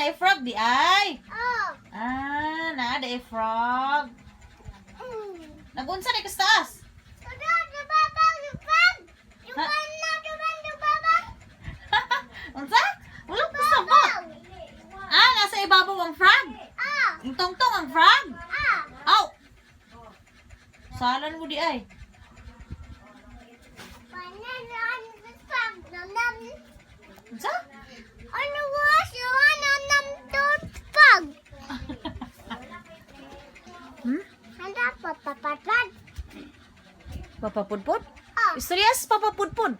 na frog di ay. Oh. Ah, naa di frog. Nagunsa ni kas taas? Ha? Unsa? Wala ko sabot. Ah, nasa ibabaw ang frog. Ang tungtong ang frog. Aw. Salan mo di ay. Unsa? Papapudpud? Istorya sa papapudpud.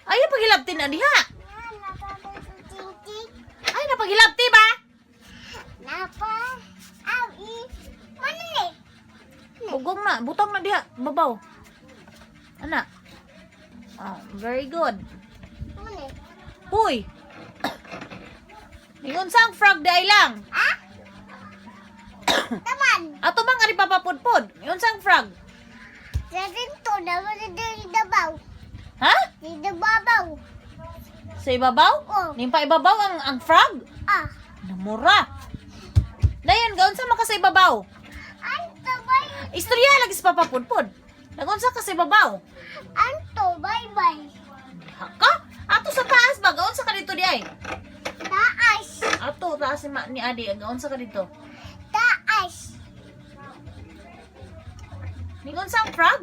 Ayaw paghilabti na diha. Ay, napaghilabti ba? Napa, aw, i, ano ni? Ugong na, butang na diha, babaw. Ana. Oh, very good. Ano ni? Huy. Ningon sa ang frog di ay lang. Ah? Taman. Ato bang ari papapudpud? Ningon sa ang frog. Sa rinto, naman di dabaw. Ha? Di dabaw. Sa ibabaw? Oh. Ning pa ibabaw ang frog? Ah. Namura. Dayon gaun sa maka sa ibabaw. Anto bay, Istorya lagi sa papapudpud. Nagunsa ka sa ibabaw? anto bye bye. Ha ka? Ato sa taas ba? Gaun sa ka dito di ay? Taas, Ato taas ni, ni Adi, gaun sa ka dito. taas, Ningon sa ang frog?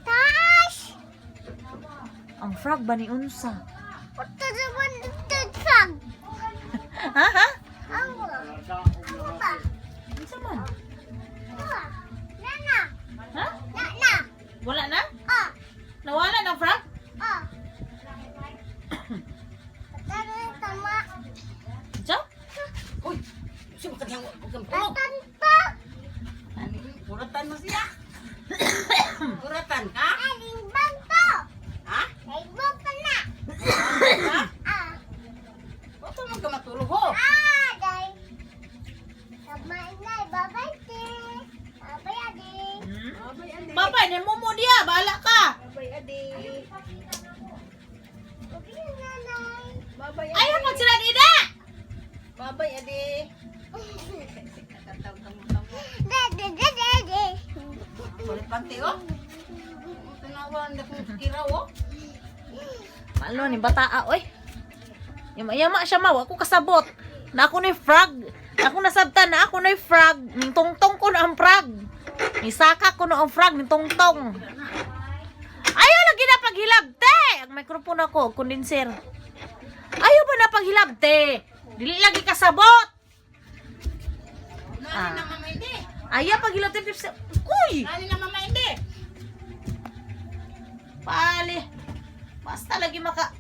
Taas. Ang frog ba ni unsa? Uto naman ito frog. Ha ha? Awa. Awa ba? Unsa man? Awa. Nana, Ha? nana. Wala na? Ah, Nawala na ang frog? Ah. Tama, tama. Unsa? Uy, sino ka diyang huwag kang tulog? Tatanta. Kuratan mo siya. Kuratan ka? Aling bangko. Ha? Ay, bangko na. Ha? Ah. Huwag ka man ka matulog ho. Ah, day. Tama na, babay te. Babay ade. Hmm? Babay, ade. Babay, ni mo diya, bahala ka. Babay, ade. Babay nanay. Babay, ade. Ayaw pag sila nida. Babay, ade. De de de de de. Kulit panty, oh. Tinawan na kong kiraw, oh. Malo ni bata oy. Yama-yama siya ma, wa ko kasabot. Na ako ni frog. Ako nasabtan na ako ni frog. Nitungtong ko na ang frog. Nisaka ko na ang frog, nitungtong. Ayaw lagi na paghilabte. Ang microphone ako, condenser. Ayaw ba na paghilabte? Dili lagi kasabot. Nani Ah. na mama hindi. Ayaw paghilabte. Uy! Nani na mama hindi. Pali. Basta lagi maka.